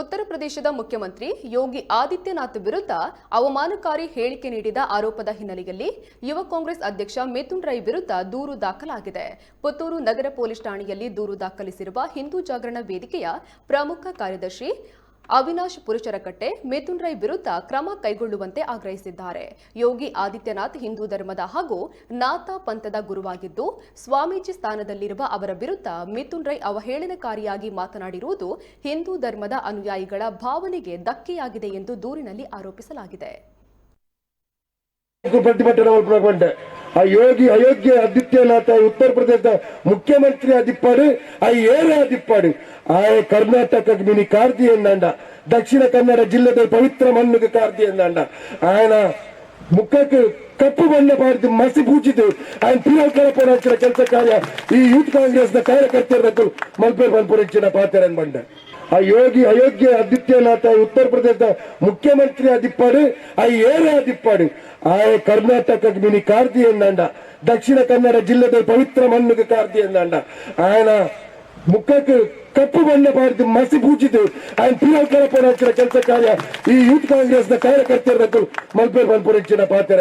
ಉತ್ತರ ಪ್ರದೇಶದ ಮುಖ್ಯಮಂತ್ರಿ ಯೋಗಿ ಆದಿತ್ಯನಾಥ್ ವಿರುದ್ಧ ಅವಮಾನಕಾರಿ ಹೇಳಿಕೆ ನೀಡಿದ ಆರೋಪದ ಹಿನ್ನೆಲೆಯಲ್ಲಿ ಯುವ ಕಾಂಗ್ರೆಸ್ ಅಧ್ಯಕ್ಷ ಮಿಥುನ್ ರೈ ವಿರುದ್ಧ ದೂರು ದಾಖಲಾಗಿದೆ. ಪುತ್ತೂರು ನಗರ ಪೊಲೀಸ್ ಠಾಣೆಯಲ್ಲಿ ದೂರು ದಾಖಲಿಸಿರುವ ಹಿಂದೂ ಜಾಗರಣ ವೇದಿಕೆಯ ಪ್ರಮುಖ ಕಾರ್ಯದರ್ಶಿ ಅವಿನಾಶ್ ಪುರುಷರಕಟ್ಟೆ ಮಿಥುನ್ ರೈ ವಿರುದ್ಧ ಕ್ರಮ ಕೈಗೊಳ್ಳುವಂತೆ ಆಗ್ರಹಿಸಿದ್ದಾರೆ. ಯೋಗಿ ಆದಿತ್ಯನಾಥ್ ಹಿಂದೂ ಧರ್ಮದ ಹಾಗೂ ನಾಥ ಪಂಥದ ಗುರುವಾಗಿದ್ದು, ಸ್ವಾಮೀಜಿ ಸ್ಥಾನದಲ್ಲಿರುವ ಅವರ ವಿರುದ್ಧ ಮಿಥುನ್ ರೈ ಅವಹೇಳನಕಾರಿಯಾಗಿ ಮಾತನಾಡಿರುವುದು ಹಿಂದೂ ಧರ್ಮದ ಅನುಯಾಯಿಗಳ ಭಾವನೆಗೆ ಧಕ್ಕೆಯಾಗಿದೆ ಎಂದು ದೂರಿನಲ್ಲಿ ಆರೋಪಿಸಲಾಗಿದೆ. ಪ್ರತಿಭಟನೆ ಮಲ್ಪುನ ಆ ಯೋಗಿ ಅಯೋಗ್ಯ ಆದಿತ್ಯನಾಥ ಉತ್ತರ ಪ್ರದೇಶದ ಮುಖ್ಯಮಂತ್ರಿ ಆದಿಪ್ಪಾಡು, ಆ ಏರೇ ಆದಿಪ್ಪಾಡು, ಆಯ ಕರ್ನಾಟಕಕ್ಕೆ ಮಿನಿ ಕಾರ್ದಿ ಎಂದಂಡ, ದಕ್ಷಿಣ ಕನ್ನಡ ಜಿಲ್ಲೆದ ಪವಿತ್ರ ಮಣ್ಣುಗೆ ಕಾರ್ದಿ ಎಂದಂಡ, ఆయన ಮುಖಕ್ಕೆ ಕಪ್ಪು ಬಣ್ಣ ಪಾಡ್ದು ಮಸಿ ಪೂಜಿದ್ದು ఆయన ಪ್ರಿಯಾಂಕರ ಪೋರಾಚಿನ ಕೆಲಸ ಕಾರ್ಯ ಈ ಯೂತ್ ಕಾಂಗ್ರೆಸ್ ನ ಕಾರ್ಯಕರ್ತರ ಮಲ್ಪೇರ್ ಪನ್ಪುರಂಚಿನ ಪಾತೆರನ್ ಬಂಡ. ಆ ಯೋಗಿ ಅಯೋಗ್ಯ ಆದಿತ್ಯನಾಥ ಉತ್ತರ ಪ್ರದೇಶದ ಮುಖ್ಯಮಂತ್ರಿ ಆದಿಪ್ಪಾಡು, ಆ ಏರೇ ಆದಿಪ್ಪಾಡು, ಆಯ ಕರ್ನಾಟಕಕ್ಕೆ ಮಿನಿ ಕಾರ್ದಿ ಎಂದಂಡ, ದಕ್ಷಿಣ ಕನ್ನಡ ಜಿಲ್ಲೆದ ಪವಿತ್ರ ಮಣ್ಣುಗೆ ಕಾರ್ದಿ ಎಂದಂಡ, ఆయన ಮುಖಕ್ಕೆ ಕಪ್ಪು ಬಣ್ಣ ಪಾಡ್ದು ಮಸಿ ಪೂಜಿದ್ದು ఆయన ಪ್ರಿಯಾಂಕರ ಪೋರಾಚಿನ ಕೆಲಸ ಕಾರ್ಯ ಈ ಯೂತ್ ಕಾಂಗ್ರೆಸ್ ನ ಕಾರ್ಯಕರ್ತರ ಮಲ್ಪೇರ್ ಪನ್ಪುರಂಚಿನ ಪಾತೆರ.